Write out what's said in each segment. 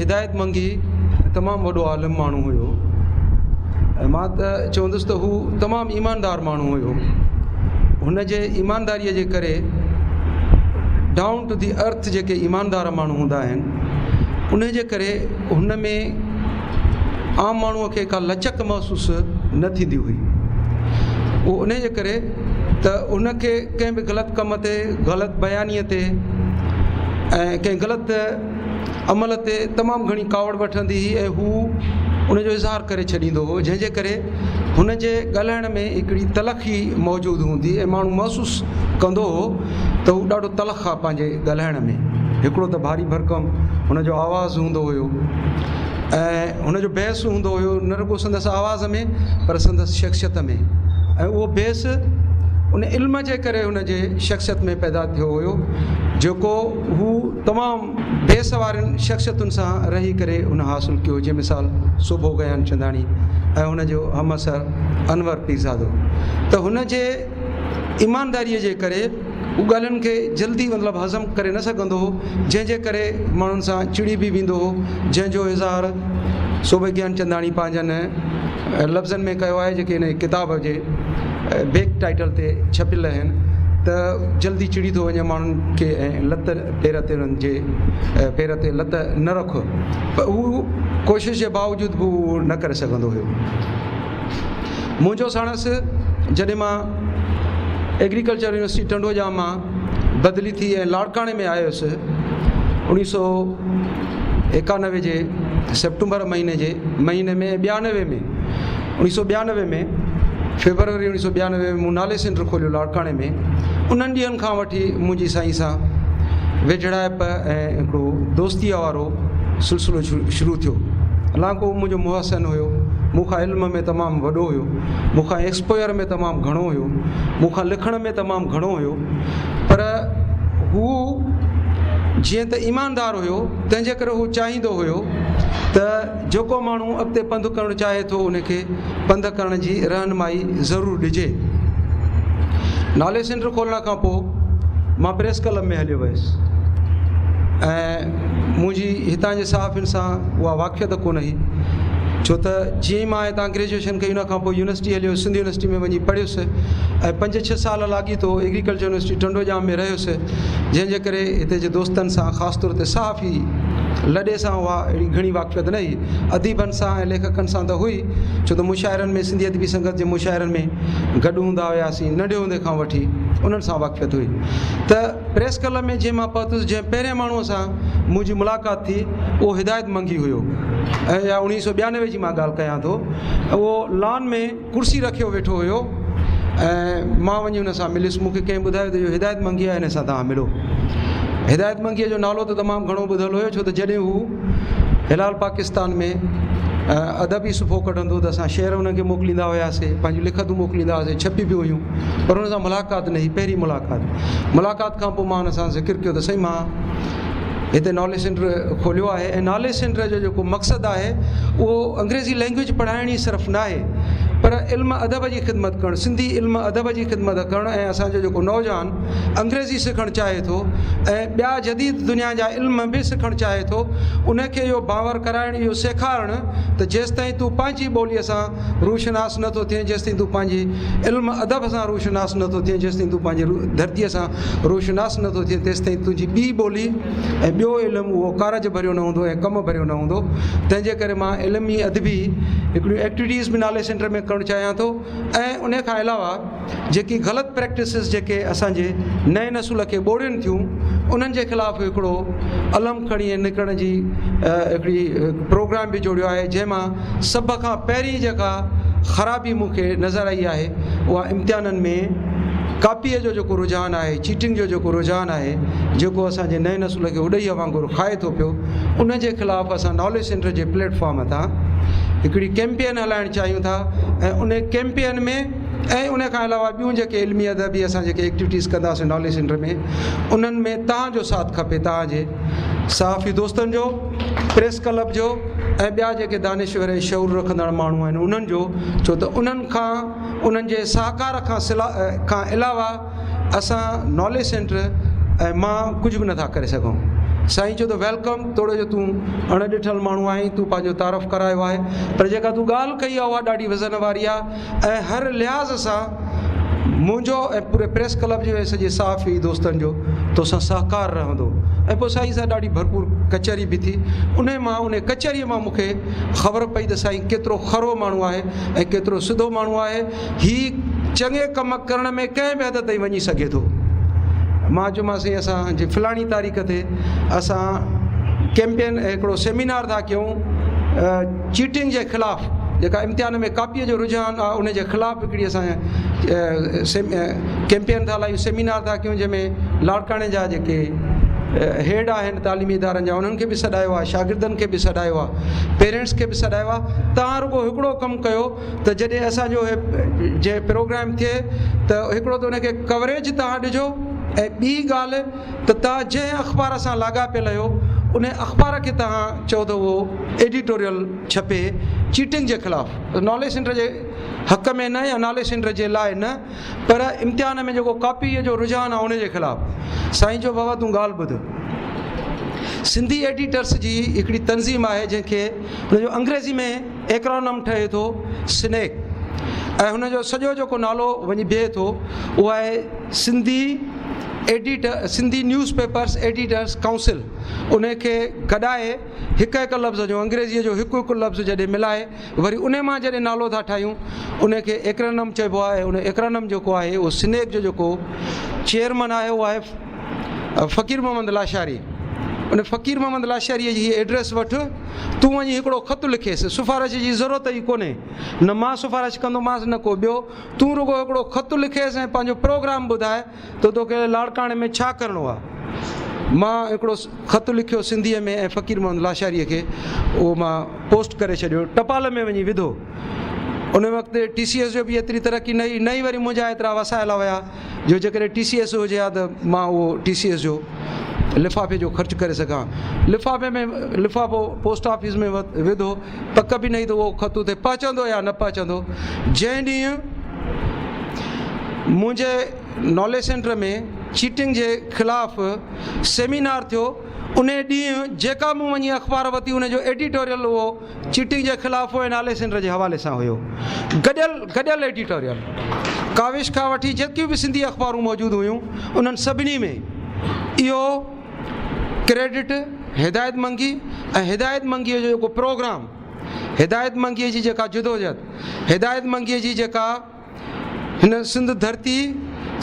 هدايت منگي تمام وڏو عالم ماڻهو هيو ۽ مان ته چوندس ته هو تمام ايماندار ماڻهو هيو. هن جي ايمانداريء جي ڪري ڊائون ٽو the ارٿ جيڪي ايماندار ماڻهو هوندا آهن ان جي ڪري هن ۾ عام ماڻهوء کي ڪا لچڪ محسوس نه ٿيندي هئي. اهو ان جي ڪري ته هن کي ڪنهن به غلط ڪم تي غلط بيانيء تي ۽ ڪنهن غلط عمل تي تمام گهڻي ڪاوڙ وٺندي هئي ۽ هو ان جو اظهار ڪري ڇڏيندو هو جنهن جي ڪري هن جي ڳالهائڻ ۾ هڪڙي تلخي موجود هوندي ۽ ماڻهو محسوس ڪندو هو ته هو ڏاڍو تلخ آهي پنهنجي ڳالهائڻ ۾ هڪڙو ته ڀاري ڀرڪم هن جو آواز هوندو هيو ۽ هن جو بحث هوندو هيو نه رڳو سندس آواز ۾ پر سندس شخصيت ۾ ۽ اهو بحث ان علم جي ڪري هن جي شخصيت ۾ پيدا ٿيو هيو جيڪو هو تمام بحث وارين شخصيتن سان رهي ڪري هن حاصل ڪيو جي مثال سوڀو گيانچنداڻي ۽ هن جو همعصر انور پيرزادو ته هن جي ايمانداريء جي ڪري هو ڳالهين کي جلدي مطلب هضم ڪري نه سگهندو هو، جنهن جي ڪري ماڻهن سان چڙي به ويندو هو، جنهن جو اظهار سوڀي گيانچنداڻي پنهنجن لفظن ۾ ڪيو آهي، جيڪي هن ڪتاب جي بيڪ ٽائيٽل تي ڇپيل آهن ته جلدي چڙي ٿو وڃي ماڻهن کي ۽ لت پير تي انهن جي پير تي لت نه رک پر هو ڪوشش جي باوجود به اهو نه ڪري سگهندو هيو. منهنجو ساڻس جڏهن مان ايگريڪلچر يونيورسٽي ٽنڊو ڄام مان بدلي ٿي ۽ لاڙڪاڻي ۾ آيس اوڻيهه سو ايڪانوي جي سيپٽمبر مهيني جي مهيني ۾ ٻيانوي ۾ اوڻيهه سو ٻيانوي ۾ فيبروري اوڻيهه سو ٻيانوي ۾ مون نالي سينٽر کوليو لاڙڪاڻي ۾ انهن ڏينهن کان وٺي منهنجي سائين سان ويجهڙائپ ۽ هڪڙو دوستيء وارو سلسلو شروع ٿيو. حالانڪ هو منهنجو محسن هيو، مون کان علم ۾ تمام وڏو هيو، مون کان ايڪسپوزر ۾ تمام گهڻو هيو، مون کان لکڻ ۾ تمام گهڻو هيو، پر هو جيئن ته ايماندار هيو، تنهن جي ڪري هو چاهيندو هيو ته جيڪو ماڻهو اڳتي پنڌ ڪرڻ چاهي ٿو، ان کي پنڌ ڪرڻ جي رهنمائي ضرور ڏجي. نالي سينٽر کولڻ کان پوء مان پريس ڪلب ۾ هليو ويس ۽ منهنجي هتان جي صحافين سان اها واقفيت ڪونه هئي ڇو ته جيئن ئي مان هتان گريجوئيشن ڪئي ان کان پوء يونيورسٽي هليو ويس سنڌ يونيورسٽي ۾ وڃي پڙهيس ۽ پنج ڇهه سال لاڳيتو ايگريڪلچر يونيورسٽي ٽنڊو ڄام ۾ رهيس جنهن جي ڪري هتي جي دوستن سان خاص طور تي صحافي لڏي سان اها اهڙي گهڻي واقفيت نه هئي اديبن سان ۽ ليکڪن سان ته هئي، ڇو ته مشاعرن ۾ سنڌي ادبي سنگت جي مشاعرن ۾ گڏ هوندا هياسين، ننڍي هوندي کان وٺي انهن سان واقفيت هئي ته پريس ڪلب ۾ جنهن مان پهتس جنهن پهرين ماڻهوء سان منهنجي ملاقات ٿي اهو هدايت منگي هيو ۽ اها اوڻيهه سو ٻيانوي جي مان ڳالهه ڪيان ٿو اهو لان ۾ ڪرسي رکيو ويٺو هيو ۽ مان وڃي هن سان مليس. مون کي ڪنهن ٻڌايو ته اهو هدايت منگي آهي، هن سان توهان ملو. هدايت منگيء جو نالو ته تمام گهڻو ٻڌل هيو، ڇو ته جڏهن هو هلال پاڪستان ۾ ادبي صفحو ڪڍندو هو ته اسان شعر هن کي موڪليندا هياسي، پنهنجون لکتون موڪليندا هئاسي، ڇپي به هيون، پر هن سان ملاقات نه هئي، پهرين ملاقات. ملاقات کان پوء مان هن سان ذڪر ڪيو ته سائين مان هتي ناليج سينٽر کوليو آهي ۽ ناليج سينٽر جو جيڪو مقصد آهي اهو انگريزي لينگويج پڙهائڻ ئي صرف ناهي پر علم ادب جي خدمت ڪرڻ سنڌي علم ادب جي خدمت ڪرڻ ۽ اسان جو جيڪو نوجوان انگريزي سکڻ چاهي ٿو ۽ ٻيا جديد دنيا جا علم به سکڻ چاهي ٿو ان کي اهو باور ڪرائڻ اهو سيکارڻ ته جيستائين تون پنهنجي ٻوليء سان روشناس نه ٿو ٿئين، جيستائين تون پنهنجي علم ادب سان روشناس نه ٿو ٿئين، جيستائين تون پنهنجي ڌرتيء سان روشناس نه ٿو ٿئين، تيستائين تنهنجي ٻي ٻولي ۽ ٻيو علم اهو ڪارج ڀريو نه هوندو ۽ ڪم ڀريو نه هوندو. تنهن جي ڪري مان علمي ادبي هڪڙيون ايڪٽيوٽيز به نالي سينٽر ۾ ڪرڻ چاهيان ٿو ۽ انهي کان علاوه جيڪي غلط پريڪٽسز جيڪي اسان جي نئين نسل کي ٻوڙين ٿيون انهن جي خلاف هڪڙو علم کڻي نڪرڻ جي هڪڙي پروگرام به جوڙيو آهي جنهن مان سڀ کان پهرين جيڪا خرابي مون کي نظر آئي آهي اها امتحانن ۾ ڪاپيء جو جيڪو رجحان آهي چيٽنگ جو جيڪو رجحان آهي جيڪو اسان جي نئين نسل کي اڏهيء وانگر کائي ٿو پيو ان جي خلاف اسان ناليج سينٽر جي پليٽ فارم تان هڪڙي ڪيمپين هلائڻ چاهيون ٿا ۽ ان ڪيمپين ۾ ۽ ان کان علاوه ٻيون جيڪي علمي ادبي اسان جيڪي ايڪٽيوٽيز ڪنداسين ناليج سينٽر ۾ انهن ۾ توهان جو ساٿ کپي توهان جي صحافي دوستن جو پريس ڪلب جو ۽ ٻيا جيڪي دانشور ۽ شعور رکندڙ ماڻهو آهن انهن جو ڇو ته انهن کان انهن جي سهڪار کان کان علاوه اسان ناليج سينٽر ۽ مان ڪجهه به نٿا ڪري سگهون. سائين چيو ته welcome, توڙي جو تون اڻ ڏٺل ماڻهو آهين، تون پنهنجو تعارف ڪرايو آهي، پر جيڪا تون ڳالهه ڪئي آهي اها ڏاڍي وزن واري آهي ۽ هر لحاظ سان منهنجو ۽ پوري پريس ڪلب جو ۽ سڄي صحافي دوستن جو توسان سهڪار رهندو ۽ پوء سائين سان ڏاڍي ڀرپور ڪچهري به ٿي. انهي مان انهي ڪچهريء مان مون کي خبر پئي ته سائين ڪيترو کرو ماڻهو آهي ۽ ڪيترو سڌو ماڻهو آهي. هي چڱي ڪم ڪرڻ ۾ ڪنهن به حد تائين وڃي سگهي ٿو. مان چيومانس سائين اسان جي فلاڻي تاريخ تي اسان ڪيمپين هڪڙو سيمينار ٿا ڪيون چيٽنگ جي خلاف جيڪا امتحان ۾ ڪاپيء جو رجحان آهي ان جي خلاف هڪڙي اسان ڪيمپين ٿا هلايون سيمينار ٿا ڪيون جنهن ۾ لاڙڪاڻي جا جيڪي هيڊ آهن تعليمي ادارن جا انهن کي به سڏايو آهي شاگردن کي به سڏايو آهي پيرنٽس کي به سڏايو آهي توهان رڳو هڪڙو ڪم ڪيو ته جڏهن اسان جو هي جي پروگرام ٿئي ته هڪڙو ته ان کي ڪوريج توهان ڏجو ۽ ٻي ڳالهه ته توهان جنهن اخبار سان لاڳاپيل آهيو ان اخبار کي توهان چئو ته اهو ايڊيٽوريل ڇپي چيٽنگ جي خلاف ناليج سينٽر جي حق ۾ نه يا ناليج سينٽر جي لاء نه پر امتحان ۾ جيڪو ڪاپي جو رجحان آهي ان جي خلاف. سائين چيو بابا تون ڳالهه ٻڌ. سنڌي ايڊيٽرس جي هڪڙي تنظيم آهي جنهن کي ان جو انگريزي ۾ ايڪرانم ٺهي ٿو سنيڪ ۽ هن جو سڄو جيڪو نالو وڃي بيهي ٿو اهو آهي Sindhi editor Sindhi news papers editors council ان کي گڏائي هڪ هڪ لفظ جو انگريزيء جو هڪ هڪ لفظ جڏهن ملائي وري ان مان جڏهن نالو ٿا ٺاهيون ان کي ايڪرانم چئبو آهي ان ايڪرانم جيڪو آهي اهو سنيڪ جو جيڪو چيئرمن آهي اهو آهي فقير محمد لاشاري ان فقير محمد لاشاريء جي هيء ايڊريس وٺ تون وڃي هڪڙو خط لکيس سفارش جي ضرورت ئي ڪونهي نه مان سفارش ڪندومانس نه ڪو ٻيو تون رڳو هڪڙو خط لکيس ۽ پنهنجو پروگرام ٻڌاء ته توکي لاڙڪاڻي ۾ ڇا ڪرڻو آ؟ مان هڪڙو خط لکيو سنڌيء ۾ ۽ فقير محمد لاشاريء کي اهو مان پوسٽ ڪري ڇڏيو، ٽپال ۾ وڃي وڌو. ان وقت ٽي سي ايس جو به ايتري ترقي نه هئي، نه ئي وري منهنجا ايترا وسائل هيا جو جيڪڏهن ٽي سي ايس هجي ها ته مان اهو ٽي سي ايس جو لفافي جو خرچ ڪري سگهان. لفافي ۾ لفافو پوسٽ آفيس ۾ وڌو، پڪ به نه هئي ته اهو خط اتي پهچندو يا نه پهچندو. جنهن ڏينهن منهنجي ناليج سينٽر ۾ چيٽنگ جي خلاف سيمينار ٿيو انهي ڏينهن جيڪا مون وڃي اخبار ورتي ان جو ايڊيٽوريل اهو چيٽنگ جي خلاف هو ۽ ناليج سينٽر جي حوالي سان هيو گڏيل گڏيل ايڊيٽوريل ڪاوش کان وٺي جيتريون به سنڌي اخبارون موجود هيون انهن سڀني ۾ اهو ڪريڊٽ هدايت منگي ۽ هدايت منگيء جو جيڪو پروگرام هدايت منگيء جي جيڪا جدوجهد هدايت منگيء جي جيڪا هن سنڌ ڌرتي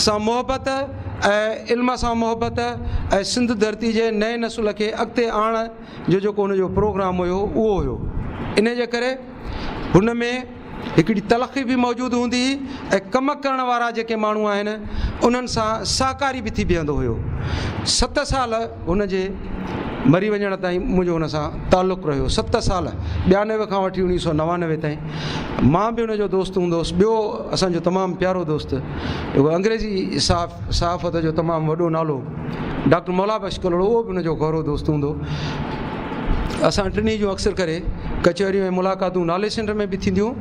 سان محبت ۽ علم سان محبت ۽ سنڌ ڌرتي جي نئين نسل کي اڳتي آڻڻ جو جيڪو هن جو پروگرام هيو اهو هيو انهي جي ڪري هن ۾ هڪڙي تلخي به موجود هوندي هئي ۽ ڪم ڪرڻ وارا جيڪي ماڻهو آهن انهن سان سهڪاري به ٿي بيهندو هيو. ست سال هن جي مري وڃڻ تائين منهنجو هن سان تعلق رهيو. ست سال ٻيانوي کان وٺي اڻيهه سو 99 تائين مان به هن جو دوست هوندو هوس. ٻيو اسان جو تمام پيارو دوست اهو انگريزي صحافت جو تمام وڏو نالو ڊاڪٽر مولا بخش ڪلهوڙو اهو به هن جو گهرو دوست هوندو هو. اسان ٽنهي جون اڪثر ڪري ڪچهريون ۽ ملاقاتون ناليج سينٽر ۾ به ٿينديون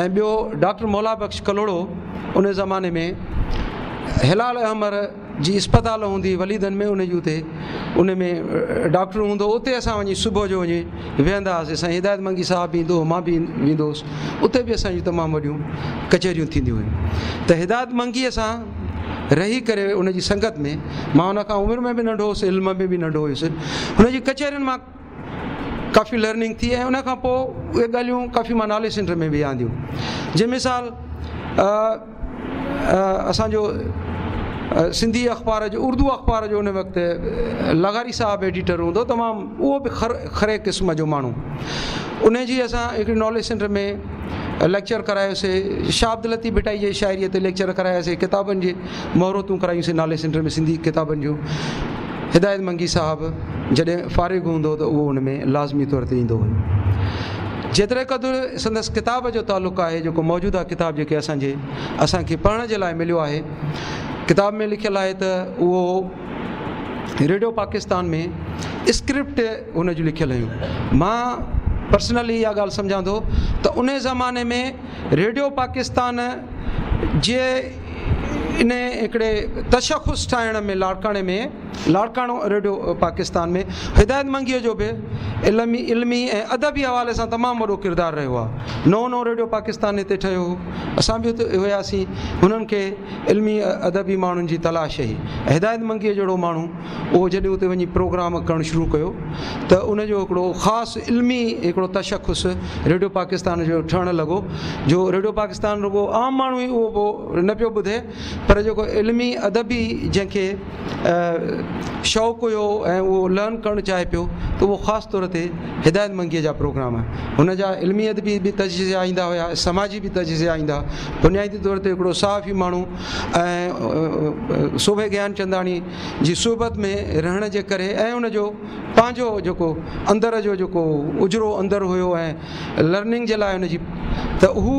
۽ ٻيو ڊاڪٽر مولا بخش ڪلهوڙو ان زماني ۾ هلال احمر جي اسپتال هوندي وليدن ۾ ان جي اتي ان ۾ ڊاڪٽر هوندو اتي اسان وڃي صبح جو وڃي ويهندا هئاسين سائين هدايت منگي صاحب به ايندو هو مان به ويندو هوس اتي به اسان جون تمام وڏيون ڪچهريون ٿينديون هيون ته هدايت منگيء سان رهي ڪري ان جي سنگت ۾ مان ان کان عمر ۾ به ننڍو هوس علم ۾ به ننڍو هيس هن جي ڪچهرين مان ڪافي لرننگ ٿي ۽ ان کان پوء اهي ڳالهيون ڪافي مان ناليج سينٽر ۾ به آنديون جي مثال اسان جو سنڌي اخبار جو اردو اخبار جو ان وقت لغاري صاحب ايڊيٽر هوندو تمام اهو به خر خري قسم جو ماڻهو ان جي اسان هڪڙي ناليج سينٽر ۾ ليڪچر ڪرايوسي شاهه عبداللطيف ڀٽائي جي شاعريء تي ليڪچر ڪراياسي ڪتابن جي مهورتون ڪرايونسي ناليج سينٽر ۾ سنڌي ڪتابن جون هدايت منگي صاحب جڏهن فارغ هوندو ته اهو ان ۾ لازمي طور تي ايندو هيو. جيتري قدر سندس ڪتاب جو تعلق آهي جيڪو موجوده ڪتاب جيڪي اسان جي اسان کي پڙهڻ جي لاء مليو آهي ڪتاب ۾ لکيل آهي ته اهو ريڊيو پاڪستان ۾ اسڪرپٽ ان جون لکيل هيون مان پرسنلي اها ڳالهه سمجهان ٿو ته ان زماني ۾ ريڊيو پاڪستان جي ان هڪڙي تشخص ٺاهڻ ۾ لاڙڪاڻي ۾ لاڙڪاڻو ريڊيو پاڪستان ۾ هدايت منگيء جو به علمي علمي ۽ ادبي حوالي سان تمام وڏو ڪردار رهيو آهي. نئون نئون ريڊيو پاڪستان هتي ٺهيو هو اسان به اتي هياسين هنن کي علمي ادبي ماڻهن جي تلاش هئي. هدايت منگيء جهڙو ماڻهو اهو جڏهن اتي وڃي پروگرام ڪرڻ شروع ڪيو ته ان جو هڪڙو خاص علمي هڪڙو تشخص ريڊيو پاڪستان جو ٺهڻ لڳو جو ريڊيو پاڪستان رڳو عام ماڻهو ئي اهو پوء نه پيو ٻڌي پر جيڪو علمي ادبي جنهن کي شوق هيو ۽ اهو لرن ڪرڻ چاهي پيو ته اهو خاص طور تي هدايت منگيء جا پروگرام هن جا علمي ادبي به تجزيا ايندا هيا سماجي به تجزيا ايندا بنيادي طور تي هڪڙو صحافي ماڻهو ۽ سوڀي گيانچنداڻي جي صحبت ۾ رهڻ جي ڪري ۽ ان جو پنهنجو جيڪو اندر جو جيڪو اجرو اندر هيو ۽ لرننگ جي لاء ان جي ته هو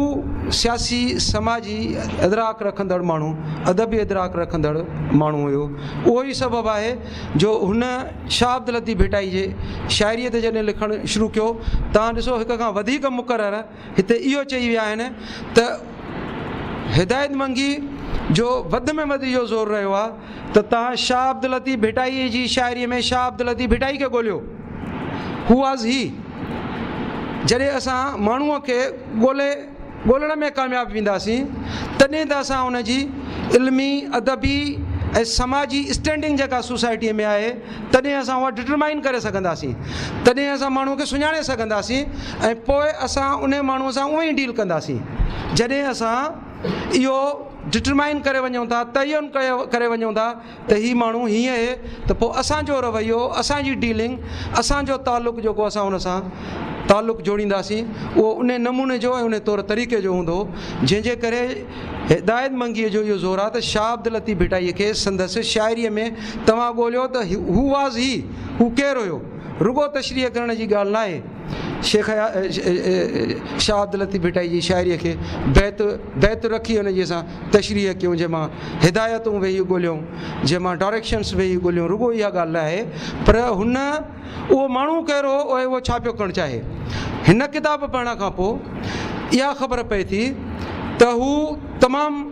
سياسي سماجي ادراڪ رکندڙ ماڻهو ادبي ادراڪ رکندڙ ماڻهو هيو اهو ئي سبب آهي جو هن شاهه عبداللطيف ڀٽائي جي شاعريء تي جڏهن لکڻ شروع ڪيو تان ڏسو هڪ کان وڌيڪ مقرر هتي اهو چئي ويا آهن ته هدايت منگي جو وڌ ۾ وڌ اهو زور رهيو آهي ته توهان شاهه عبداللطيف ڀٽائيء جي شاعريء ۾ شاهه عبداللطيف ڀٽائي کي ڳوليو. Who was he؟ جڏهن اسان ماڻهوء کي ڳولي ڳولڻ ۾ ڪامياب وينداسين، تڏهن ته اسان ان جي علمي، ادبي ۽ سماجي اسٽينڊنگ جيڪا سوسائٽيء ۾ آهي، تڏهن اسان اها ڊٽرمائن ڪري سگهنداسين. تڏهن اسان ماڻهوء کي سڃاڻي سگهنداسين ۽ پوء اسان انهيء ماڻهوء سان اونئين ئي ڊيل ڪنداسين. جڏهن اسان. اهو ڊٽرمائن ڪري وڃون ٿا، تعين ڪري وڃون ٿا ته هي ماڻهو هيئن اهي ته پوء اسان جو رويو، اسان جي ڊيلنگ، اسان جو تعلق جيڪو اسان ان سان تعلق جوڙينداسين اهو انهي نموني جو ۽ انهي طور طريقي جو هوندو جنهن جي ڪري هدايت منگيء جو اهو زور آهي ته شاهه عبداللطيف ڀٽائيء کي سندس شاعريء ۾ توهان ڳوليو ته هو واز هي، هو ڪير هيو؟ رڳو تشريح ڪرڻ جي ڳالهه ناهي. شيخ شاهه عبداللطيف ڀٽائي جي شاعريء کي بيت بيت رکي ان جي اسان تشريح ڪيون جنهن مان هدايتون ويهي ڳوليون جنهن مان ڊائريڪشنس ويهي ڳوليون رڳو اها ڳالهه نه آهي پر هن اهو ماڻهو ڪير هو ۽ اهو ڇا پيو ڪرڻ چاهي هن ڪتاب پڙهڻ کان پوء اها خبر پئي ٿي ته هو تمام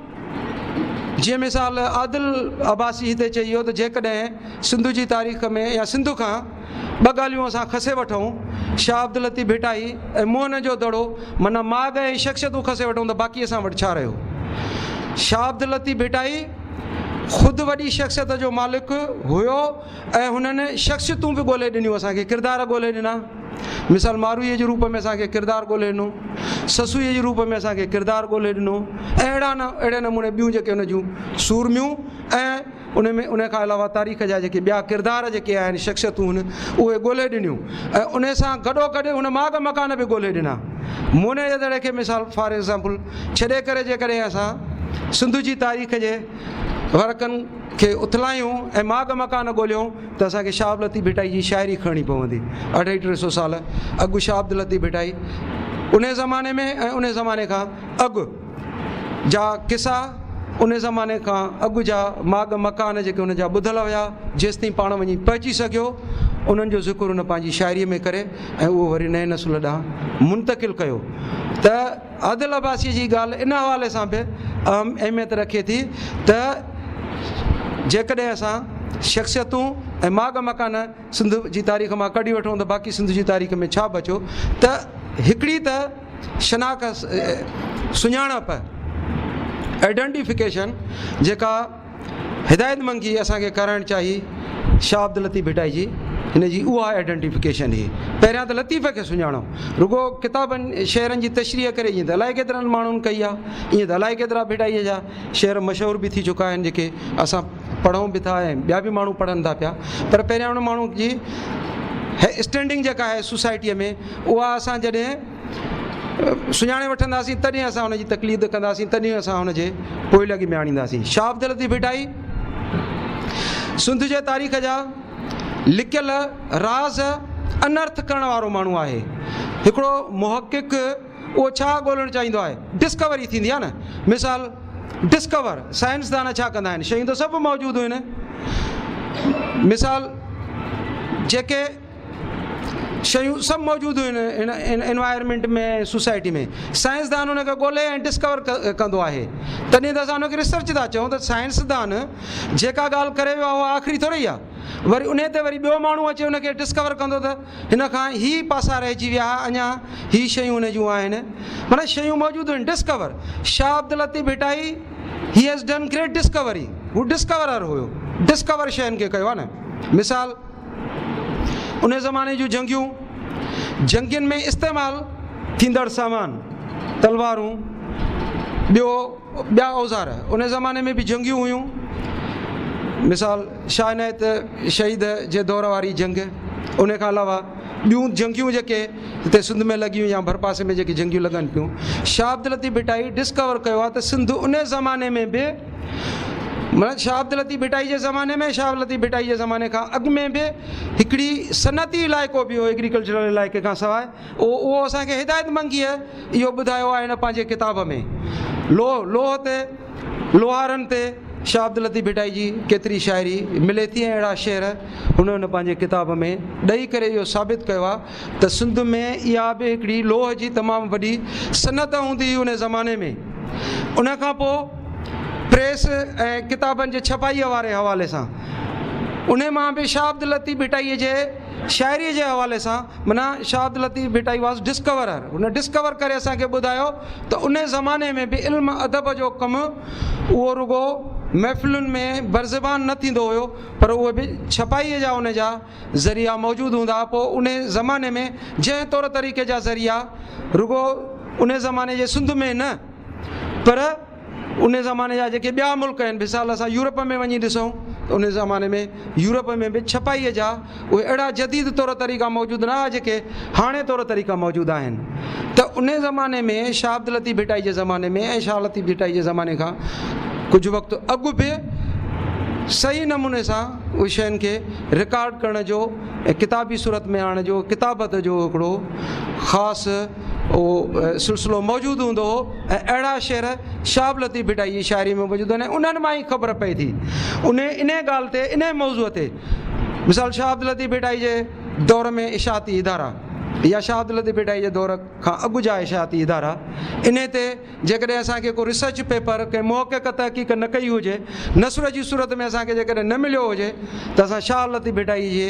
جيئن مثال عادل عباسي هتي چئي ويو ته جيڪڏهن سنڌ جي تاريخ ۾ يا سنڌ کان ٻه ڳالهيون اسان کسي وٺون، شاهه عبداللطيف ڀٽائي ۽ موهن جو دڙو، معنيٰ ماڳ ۽ شخصيتون کسي وٺون ته باقي اسان وٽ ڇا رهيو؟ شاهه عبداللطيف ڀٽائي خود وڏي شخصيت جو مالڪ هيو ۽ هنن شخصيتون به ڳولي ڏنيون اسان کي ڪردار ڳولي ڏنا. مثال مارويء جي روپ ۾ اسان کي ڪردار ڳولي ڏنو، سسئيء جي روپ ۾ اسان کي ڪردار ڳولي ڏنو ۽ اهڙا نه اهڙي نموني ٻيون جيڪي هن جون سورميون ۽ ان ۾ ان کان علاوه تاريخ جا جيڪي ٻيا ڪردار جيڪي آهن شخصيتون هن اهي ڳولي ڏنيون ۽ ان سان گڏو گڏ هن ماڳ مڪان به ڳولي ڏنا. موني جي دڙي کي مثال فار ايگزامپل ڇڏي ڪري جيڪڏهن اسان سنڌ جي تاريخ جي ورقن کي اٿلايون ۽ ماڳ مڪان ڳوليون ته اسان کي شاهه عبداللطيف ڀٽائي جي شاعري کڻڻي پوندي. اڍائي ٽي سو سال اڳ شاهه عبداللطيف ڀٽائي ان زماني ۾ ۽ ان زماني کان اڳ جا قصا ان زماني کان اڳ جا ماڳ مڪان جيڪي هن جا ٻڌل هيا، جيستائين پاڻ وڃي پهچي سگهيو، انهن جو ذڪر هن پنهنجي شاعريء ۾ ڪري ۽ اهو وري نئين نسل ڏانهن منتقل ڪيو ته عادل عباسيء جي ڳالهه ان حوالي سان به اهم اهميت رکي ٿي ته جيڪڏهن اسان شخصيتون ۽ ماڳ مڪان سنڌ جي تاريخ مان ڪڍي وٺون ته باقي سنڌ جي تاريخ ۾ ڇا بچيو ته هڪڙي ته شناخت سڃاڻپ Identification جيڪا هدايت منگي اسان کي ڪرائڻ چاهي شاهه عبداللطيف ڀٽائي جي هن جي اها آئيڊنٽيفڪيشن هئي پهريان ته لطيف کي سڃاڻو رڳو ڪتابن شعرن جي تشريح ڪري ائين ته الائي ڪيترن ماڻهن ڪئي آهي ائين ته الائي ڪيترا ڀٽائي جا شعر مشهور به ٿي چڪا آهن جيڪي اسان پڙهون به ٿا ۽ ٻيا به ماڻهو پڙهن ٿا پيا پر پهريان ان ماڻهو جي اسٽينڊنگ جيڪا آهي سوسائٽيء ۾ اها اسان جڏهن سڃاڻي وٺنداسين تڏهن اسان ان جي تقليد ڪنداسين تڏهن اسان ان جي پوئلڳي ۾ آڻينداسين شاهه عبداللطيف ڀٽائي سنڌ جي تاريخ جا لڪيل راز انرٿ ڪرڻ وارو ماڻهو آهي هڪڙو محقق اهو ڇا ڳولڻ چاهيندو آهي؟ ڊسڪوري ٿيندي آهي نه. مثال ڊسڪور، سائنسدان ڇا ڪندا آهن؟ شيون ته سڀ موجود آهن. مثال جيڪي شيون سڀ موجود هيون ان انوائرمينٽ ۾ سوسائٽي ۾ سائنسدان ان کي ڳولي ۽ ڊسڪور ڪندو آهي تڏهن ته اسان ان کي ريسرچ ٿا چئون ته سائنسدان جيڪا ڳالهه ڪري ويو آهي اها آخري ٿوري آهي وري انهي تي وري ٻيو ماڻهو اچي ان کي ڊسڪور ڪندو ته هن کان هي پاسا رهجي ويا ها اڃا هي شيون هن جون آهن معنيٰ شيون موجود آهن discover Shah Abdul Latif Bhittai he has done great discovery هو ڊسڪورر هيو ڊسڪور شين کي ڪيو آهي نه مثال ان زماني جون جنگيون جنگين ۾ استعمال ٿيندڙ سامان تلوارون ٻيو ٻيا اوزار ان زماني ۾ به جنگيون هيون مثال شاهه عنايت شهيد جي دور واري جنگ ان کان علاوه ٻيون جنگيون جيڪي هتي سنڌ ۾ لڳيون يا ڀرپاسي ۾ جيڪي جنگيون لڳن پيون شاهه عبداللطيف ڀٽائي ڊسڪور ڪيو آهي ته سنڌ ان زماني ۾ به معنيٰ شاهه عبداللطيف ڀٽائي جي زماني ۾ شاهه عبداللطيف ڀٽائي جي زماني کان اڳ ۾ به هڪڙي صنعتي علائقو به هو ايگريڪلچرل علائقي کان سواء اهو اهو اسان کي هدايت منگيء اهو ٻڌايو آهي هن پنهنجي ڪتاب ۾ لوهه لوهه تي لوهارن تي شاهه عبداللطيف ڀٽائي جي ڪيتري شاعري ملي ٿي ۽ اهڙا شعر هن هن پنهنجي ڪتاب ۾ ڏئي ڪري اهو ثابت ڪيو آهي ته سنڌ ۾ اها به هڪڙي لوهه جي تمام وڏي صنعت هوندي هئي ان زماني ۾ ان کان پوء پريس ۽ ڪتابن جي ڇپائيء واري حوالي سان ان مان به شاهه عبداللطيف ڀٽائيء جي شاعريء جي حوالي سان معنيٰ شاهه عبداللطيف ڀٽائي واز ڊسڪورر هن ڊسڪور ڪري اسان کي ٻڌايو ته ان زماني ۾ به علم ادب جو ڪم اهو رڳو محفلن ۾ برزبان نه ٿيندو هيو پر اهي به ڇپائيء جا ان جا ذريعا موجود هوندا هئا پوء ان زماني ۾ جنهن طور طريقي جا ذريعا رڳو ان زماني جي سنڌ ۾ نه پر ان زماني جا جيڪي ٻيا ملڪ آهن مثال اسان يورپ ۾ وڃي ڏسون ته ان زماني ۾ يورپ ۾ به ڇپائيء جا اهي اهڙا جديد طور طريقا موجود نه هئا جيڪي هاڻي طور طريقا موجود آهن ته ان زماني ۾ شاهه عبداللطيف ڀٽائي جي زماني ۾ ۽ شاهه لطيف ڀٽائي جي زماني کان ڪجهه وقت اڳ به صحيح نموني سان اهي شين کي رڪارڊ ڪرڻ جو ۽ ڪتابي صورت ۾ آڻڻ جو ڪتابت جو هڪڙو خاص اهو سلسلو موجود هوندو هو ۽ اهڙا شعر شاهه عبداللطيف ڀٽائي جي شاعري ۾ موجود آهن ۽ انهن مان ئي خبر پئي ٿي انهي انهي ڳالهه تي انهي موضوع تي مثال شاهه عبداللطيف ڀٽائي جي دور ۾ اشاعتي ادارا يا شاهه عبداللطيف ڀٽائي جي دور کان اڳ جا اشاعتي ادارا انهي تي جيڪڏهن اسان کي ڪو ريسرچ پيپر ڪنهن محقق تحقيق نه ڪئي هجي، نثر جي صورت ۾ اسان کي جيڪڏهن نه مليو هجي ته اسان شاهه لطيف ڀٽائي جي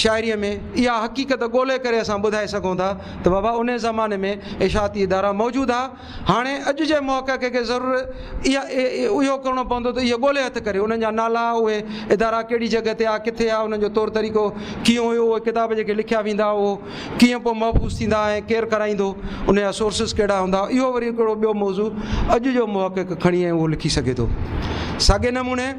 شاعريء ۾ اها حقيقت ڳولي ڪري اسان ٻڌائي سگهون ٿا ته بابا انهي زماني ۾ اشاعتي ادارا موجود ها. هاڻي اڄ جي محقق کي ضرور اها اهو ڪرڻو پوندو ته اهي ڳولي هٿ ڪري انهن جا نالا، اهي ادارا ڪهڙي جڳهه تي ها، ڪٿي ها، انهن جو طور طريقو ڪيئن هيو، اهي ڪتاب جيڪي لکيا ويندا اهو ڪيئن پوء محفوظ ٿيندا ۽ ڪير ڪرائيندو، ان جا سورسز ڪهڙا هوندا، اهو وري هڪڙو ٻيو موضوع اڄ جو محقق کڻي ۽ اهو لکي سگهي ٿو. ساڳئي نموني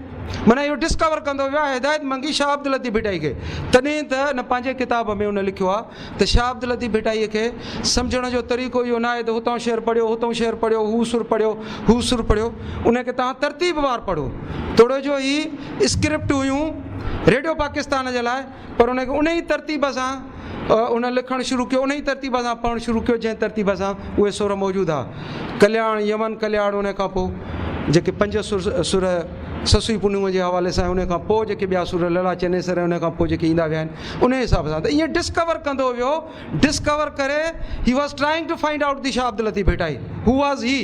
معنيٰ اهو ڊسڪور ڪندو ويو آهي هدايت منگي شاهه عبداللطيف ڀٽائي کي تڏهن ته ان پنهنجي ڪتاب ۾ ان لکيو آهي ته شاهه عبداللطيف ڀٽائي کي سمجهڻ جو طريقو اهو ناهي ته هتان شعر پڙهيو هتان شعر پڙهيو هو سر پڙهيو هو سر پڙهيو ان کي توهان ترتيب وار پڙهو توڙي جو هي اسڪرپٽ هيون ريڊيو پاڪستان جي لاء پر ان کي انهي ترتيب سان ان لکڻ شروع ڪيو، انهي ترتيب سان پڙهڻ شروع ڪيو جنهن ترتيب سان اهي سر موجود ها. ڪلياڻ، يمن ڪلياڻ ان کان پوء جيڪي پنج سر سر سسئي پنهونء جي حوالي سان ۽ ان کان پوء جيڪي ٻيا سر لڙا چنيسر ۽ ان کان پوء جيڪي ايندا ويا آهن انهي حساب سان ته ائين ڊسڪور ڪندو ويو، ڊسڪور ڪري he was trying to find out the Shah Abdul Latif Bhittai who was he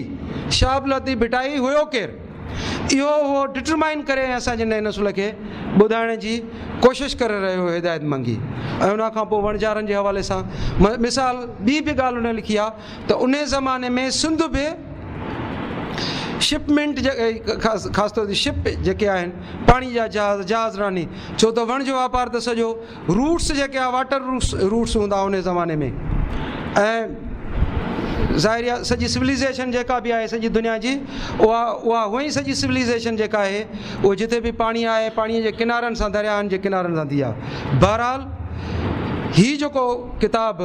Shah Abdul Latif Bhittai هيو ڪير؟ اهو اهو ڊٽرمائن ڪري ۽ اسان جي نئين نسل کي ٻڌائڻ جي ڪوشش ڪري رهيو هو هدايت منگي ۽ ان کان پوء وڻجارن جي حوالي سان مثال ٻي به ڳالهه هن لکي آهي ته ان زماني ۾ سنڌ به شپمينٽ خاص طور تي شپ جيڪي آهن پاڻي جا جهاز جهاز راني ڇو ته وڻج واپار ته سڄو روٽس جيڪي آ واٽر روٽس روٽس هوندا ان زماني ۾ ۽ ظاهر آ سڄي سولائيزيشن جيڪا به آهي سڄي دنيا جي اها اها هونئن ئي سڄي سولائيزيشن جيڪا آهي اهو جتي به پاڻي آهي پاڻي جي ڪنارن سان درياهن جي ڪنارن سان ٿي آهي بهرحال هي جيڪو ڪتاب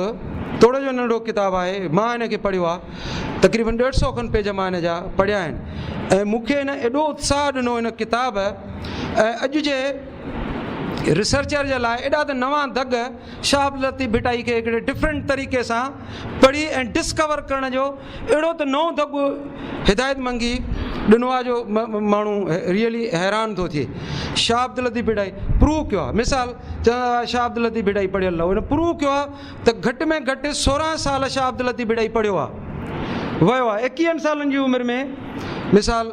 توڙي جو ننڍو ڪتاب آهي مان هن کي پڙهيو آهي تقريبن ڏيڍ سو کن پيج مان هن جا پڙهيا آهن ۽ مون کي هن ايڏو اتساهه ڏنو هن ڪتاب ۽ اڄ جي ريسرچر جي لاء ايڏا ته نوان دڳ شاهه عبداللطيف ڀٽائي کي هڪڙي ڊفرنٽ طريقي سان پڙهي ۽ ڊسڪور ڪرڻ جو اهڙو ته نئون دڳ هدايت منگي ڏنو آهي جو ماڻهو ريئلي حيران ٿو ٿئي. شاهه عبداللطيف ڀٽائي پروو ڪيو آهي مثال چوندا هئا شاهه عبداللطيف ڀٽائي پڙهيل نه هو هن پروو ڪيو آهي ته گهٽ ۾ گهٽ 16 سال شاهه عبداللطيف ڀٽائي پڙهيو آهي ويو آهي 21 سالن جي عمر ۾ مثال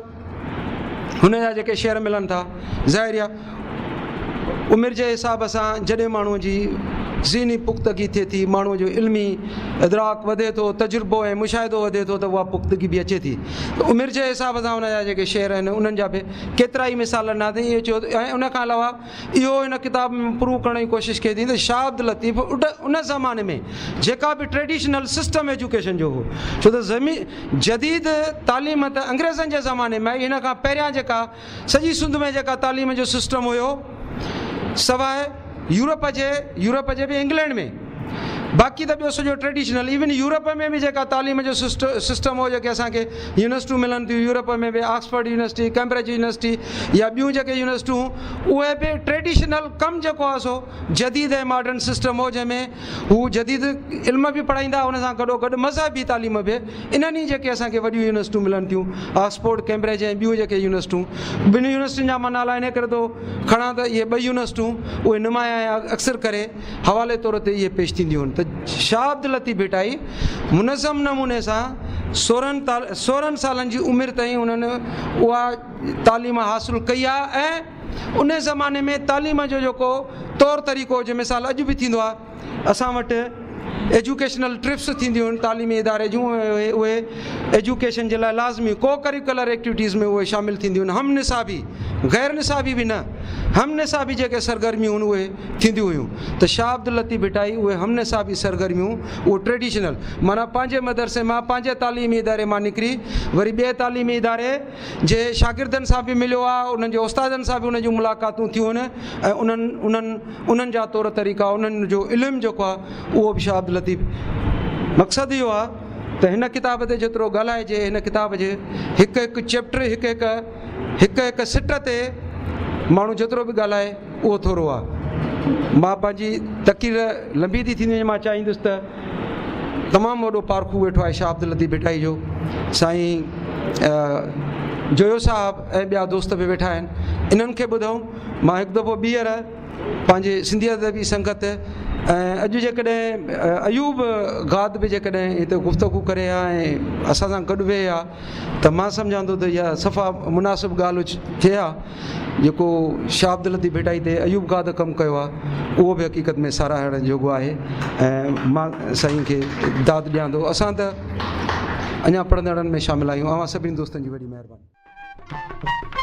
هن جا جيڪي شعر ملن ٿا ظاهر آهي عمر جي حساب سان جڏهن ماڻهوء جي ذهني پختگي ٿئي ٿي، ماڻهوء جو علمي ادراڪ وڌي ٿو، تجربو ۽ مشاهدو وڌي ٿو ته اها پختگي به اچي ٿي. ته عمر جي حساب سان ان جا جيڪي شعر آهن انهن جا به ڪيترائي مثال ڏنا اٿئي. اهو چيو ۽ ان کان علاوه اهو هن ڪتاب ۾ پروو ڪرڻ جي ڪوشش ڪئي اٿئي ته شاهه عبداللطيف ان زماني ۾ جيڪا به ٽريڊيشنل سسٽم ايجوڪيشن جو هو ڇو ته جديد تعليم ته انگريزن جي زماني ۾ آئي هن کان پهريان جيڪا سڄي سنڌ ۾ جيڪا تعليم جو سسٽم هيو سواء يورپ جي يورپ جي به انگلينڊ ۾ باقي ته ٻيو سڄو ٽريڊيشنل ايون يورپ ۾ به جيڪا تعليم جو سسٽم هو جيڪي اسان کي يونيورسٽيون ملن ٿيون يورپ ۾ به آڪسفورڊ يونيورسٽي ڪيمبرج يونيورسٽي يا ٻيون جيڪي يونيورسٽيون اهي به ٽريڊيشنل ڪم جيڪو آهي سو جديد ۽ ماڊرن سسٽم هو جنهن ۾ هو جديد علم به پڙهائيندا ان سان گڏو گڏ مذهبي تعليم به انهن ئي جيڪي اسان کي وڏيون يونيورسٽيون ملن ٿيون آڪسفورڊ ڪيمبرج ۽ ٻيون جيڪي يونيورسٽيون ٻن يونيورسٽين جا مان نالا انهي ڪري ٿو کڻان ته اهي ٻئي يونيورسٽيون اهي نمايان ۽ اڪثر ڪري حوالي طور تي اهي پيش ٿينديون آهن ته شاهه عبداللطيف ڀٽائي منظم نموني سان 16 سالن جي عمر تائين انهن اها تعليم حاصل ڪئي آهي ۽ ان زماني ۾ تعليم جو جيڪو طور طريقو جو مثال اڄ به ٿيندو آهي اسان وٽ ايجوڪيشنل ٽرپس ٿينديون آهن تعليمي اداري جون اهي ايجوڪيشن جي لاء لازمي ڪو ڪريڪولر ايڪٽيوٽيز ۾ اهي شامل ٿينديون آهن هم نصابي غير نصابي به نه هم نصابي جيڪي سرگرميون آهن اهي ٿينديون هيون ته شاهه عبداللطيف ڀٽائي اهي هم نصابي سرگرميون اهو ٽريڊيشنل معنيٰ پنهنجي مدرسي مان پنهنجي تعليمي اداري مان نڪري وري ٻئي تعليمي اداري جي شاگردن سان به مليو آهي، انهن جي استادن سان به ان جون ملاقاتون ٿيون آهن ۽ انهن انهن انهن جا طور طريقا انهن جو علم جيڪو آهي اهو به شاهه عبداللطيف مقصد اهو آهي ته هن ڪتاب تي جيترو ڳالهائجي هن ڪتاب جي هڪ هڪ چيپٽر هڪ هڪ هڪ هڪ سٽ تي ماڻهو جيترو به ڳالهائي اهو ٿورو آهي مان پنهنجي تقرير لنبي ٿي ٿيندي وڃي مان چاهيندس ته تمام وڏو پارکو ويٺو آهي شاهه عبداللطيف ڀٽائي جو سائين جويو صاحب ۽ ٻيا دوست به ويٺا آهن انهن کي ٻڌون مان هڪ دفعو ٻيهر پنهنجي سنڌي ادبي سنگت ۽ اڄ جيڪڏهن ايوب گاد به جيڪڏهن هتي گفتگو ڪري ها ۽ اسان سان گڏ ويهي ها ته مان سمجهان ٿو ته اها صفا مناسب ڳالهه ٿئي ها. جيڪو شاهه عبداللطيف ڀٽائي تي ايوب گاد ڪم ڪيو آهي اهو به حقيقت ۾ ساراهڻ جوڳو آهي ۽ مان سائين کي داد ڏيان ٿو. اسان ته اڃا پڙهندڙن ۾ شامل آهيون. اوهان سڀني دوستن جي وڏي مهرباني.